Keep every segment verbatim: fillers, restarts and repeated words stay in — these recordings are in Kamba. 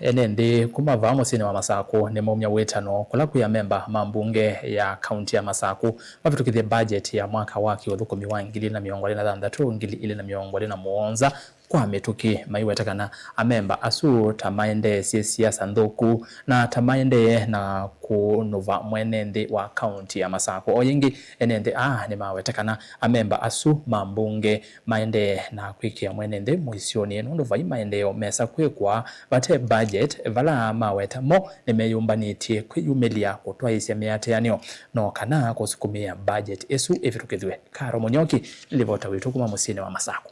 Ene nthĩ kuma vaa mũsyĩnĩ wa Masakũ nĩmaumya wĩtano kũla kwĩ amemba ma mbunge ya kaunti ya Masakũ mavĩtũkĩthye budget ya mwaka wa kĩũthũkũmi wa ngili ilĩ na mĩongo ĩlĩ na thanthatũ, ngili ilĩ na mĩongo ĩlĩ na mũonza kwa mĩtũkĩ, maiweta kana amemba asu ta maendeesye siasa nthũku na ta maendee na kũnũva mwene nthĩ wa kaunti ya Masakũ. O yĩngĩ, ene nthĩ aa nĩmaweta kana amemba asu ma mbunge maendee na kwĩkĩa mwene nthĩ mũisyonĩ nũndũ vai maendeeo mesa kwĩkwa vate budget, vala maweta mo nĩmeyũmbanĩtye kwĩyumĩlya kũtwaĩĩsya mĩatĩanĩo no kana kũsukumĩa budget ĩsu ĩvĩtũkĩthw'e. Karo Mũnyoki, livota witũ kuma mũsyĩnĩ wa Masakũ.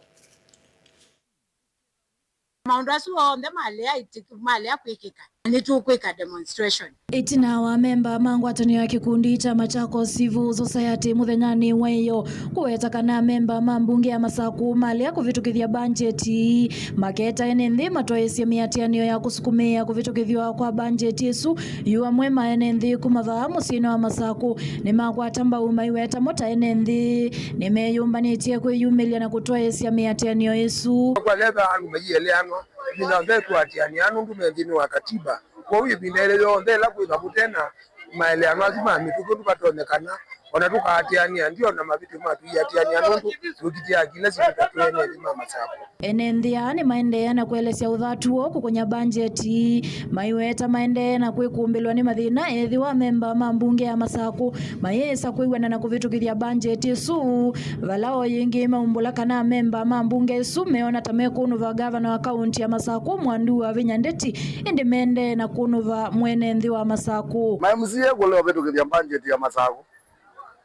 Maũndũ asu onthe malea ĩtĩ-, malea kwĩkĩka, na nĩtũkwĩka demonstration. Ĩtina wa memba ma ngwatanĩo ya kĩkundi kya Machakos Civil Society mũthenyanĩ wa ĩyo kũweta kana memba ma mbunge ya Masakũ malea kũvĩtũkĩthya mbanjeti, maketa ene nthĩ matwaĩĩsye mĩatĩanĩo ya kũsukumĩĩa kũvĩtũkĩthw'a kwa mbanjeti ĩsu. Yu amwe ma ene nthĩ kuma vaa mũsyĩnĩ wa Masakũ nĩmakwata mbau maiweta mo ta ene nthĩ nĩmeyũmbanĩtye kwĩyumĩlya na kũtwaĩĩsya mĩatĩanĩo ĩsu. Kwa leva andũ maieleanwa, ĩvinda yonthe tũatĩanĩa nũndũ me nthĩnĩ wa katiba. Kwoou ĩvinda ĩla yonthe ĩla kwĩtha kũte na maeleano asu ma mĩtũkĩ, nĩvatonyekana ona tũkaatĩanĩa ndio na mavĩtyo ma tũiatĩanĩa nũndũ tũkitĩaa kĩla sitũ ta twene nthĩ ma Masakũ. Ene nthĩ aa nĩmaendeea na kũelesya ũthatu woo kũkũnya mbanjeti, maiweta maendee na kwĩkumbĩlwa nĩ mathĩna ethĩwa amemba ma mbunge ya Masakũ mayĩsa kwĩw'ana na kũvĩtũkĩthya mbanjeti ĩsu, vala o yĩngĩ maumbũla kana amemba ma mbunge ĩsu meona ta mekũnũva ngavana wa kaunti ya Masakũ Mwandu wa Vinya Ndeti, ĩndĩ mendee na kũnũva mwene nthĩ wa Masakũ. Ma M C A kũlea ũvĩtũkĩthya mbanjeti ya Masakũ.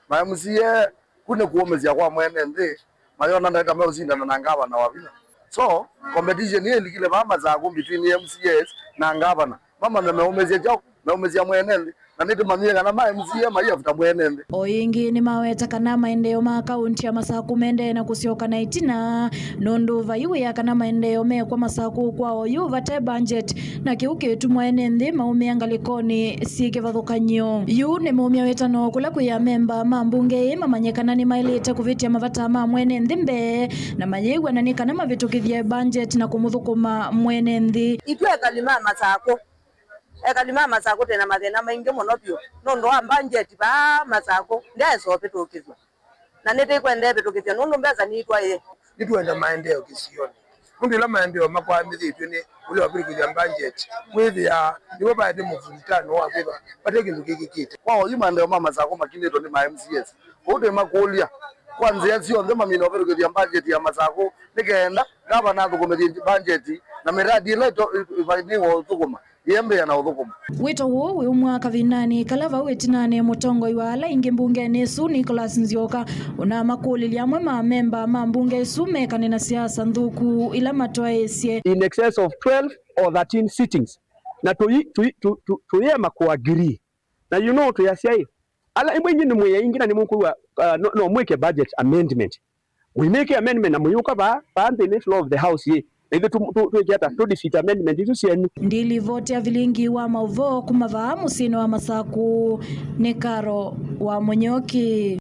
Ma M C A ku nĩ kũũmĩsya kwa mwene nthĩ, mayona ndaĩka meũsindana na ngavana wa vinya. So, competition ĩlikile vaa Masakũ between M C As na ngavana. Mamanya meũmĩsya kyaũ, meũmĩsya mwene nthĩ. Na nĩtũmanyie kana ma M C A maiavuta mwene nthĩ. O ĩngĩ nĩmaweta kana maendeeo ma kaunti ya Masakũ mendee na kũsyoka na ĩtina, nũndũ vai wĩa kana maendeeo mekwa Masakũ kwa oyu vate budget, na kĩu kĩtumwa ene nthĩ maumĩa ngalĩkonĩ syĩ kĩvathũkany'o. Yu nĩmaumya wĩtano kũla kwĩ amemba ma mbunge ĩĩ mamanye kana nĩmaĩlĩte kũvĩtya mavata ma mwene nthĩ mbee, na mayĩw'ana nĩ kana mavĩtũkĩthye budget na kũmũthũkũma mwene nthĩ. Ithyĩ ekali ma Masakũ, ekali ma Masakũ twĩ na mathĩna maingĩ mũno vyũ nũndũ wa mbanjeti vaa Masakũ ndyaĩsa ũvĩtũkĩthw'a. Na nĩtĩkwenda ĩvĩtũkĩthw'e nũndũ mbesa nitwaĩe. Nĩtwenda maendeeo kĩsionĩ. Nũndũ ĩla maendeeo makwamĩthĩtw'e nĩ ũlea ũvĩtũkĩthya mbanjeti, wĩthĩaa nĩvo vaete mũvurutano wa kwĩthwa vate kĩndũ kĩkĩkĩte. Kwa oyu maendeeo ma Masakũ makilĩtwe nĩ ma M C As. Kwoou twĩmakũlya kwa nzĩa syonthe mamina ũvĩtũkĩthya mbanjeti ya Masakũ nĩ kenda ngavana athũkũmĩthye mbanjeti na mĩradi ĩla ĩto-, ĩ-, ĩvaĩnĩwe ũthũkũma. Yĩambĩĩa na ũthũkũma. Wĩto ũũ wĩumwa kavindanĩ kala vau ĩtinanĩ mũtongoi wa ala aingĩ mbungenĩ ĩsu, Nicholas Nzioka, ũnamakũlilye amwe ma amemba ma mbunge ĩsu mekane na siasa nthũku ila matwaĩĩsye. In excess of twelve or thirteen sittings. Na tũi-, tũi-, tũ-, tũ-, tũyĩema kũ agree. Na you know, twĩasya ĩ, ala imwe inyi nĩ mwĩ aingĩ na nĩmũkwĩw'a, uh, no, no mwĩke budget amendment. We make amendment na mũyũka vaa, vaa nthĩnĩ floor of the house yĩ. Na ithyĩ tũ-, tũ-, twĩke ata? Tũ defeat amendment isu syenyu. Ndilivoti ya vilingi wa maũvoo kuma vaa mũsyĩnĩ wa Masakũ nĩ Karo wa Mũnyoki.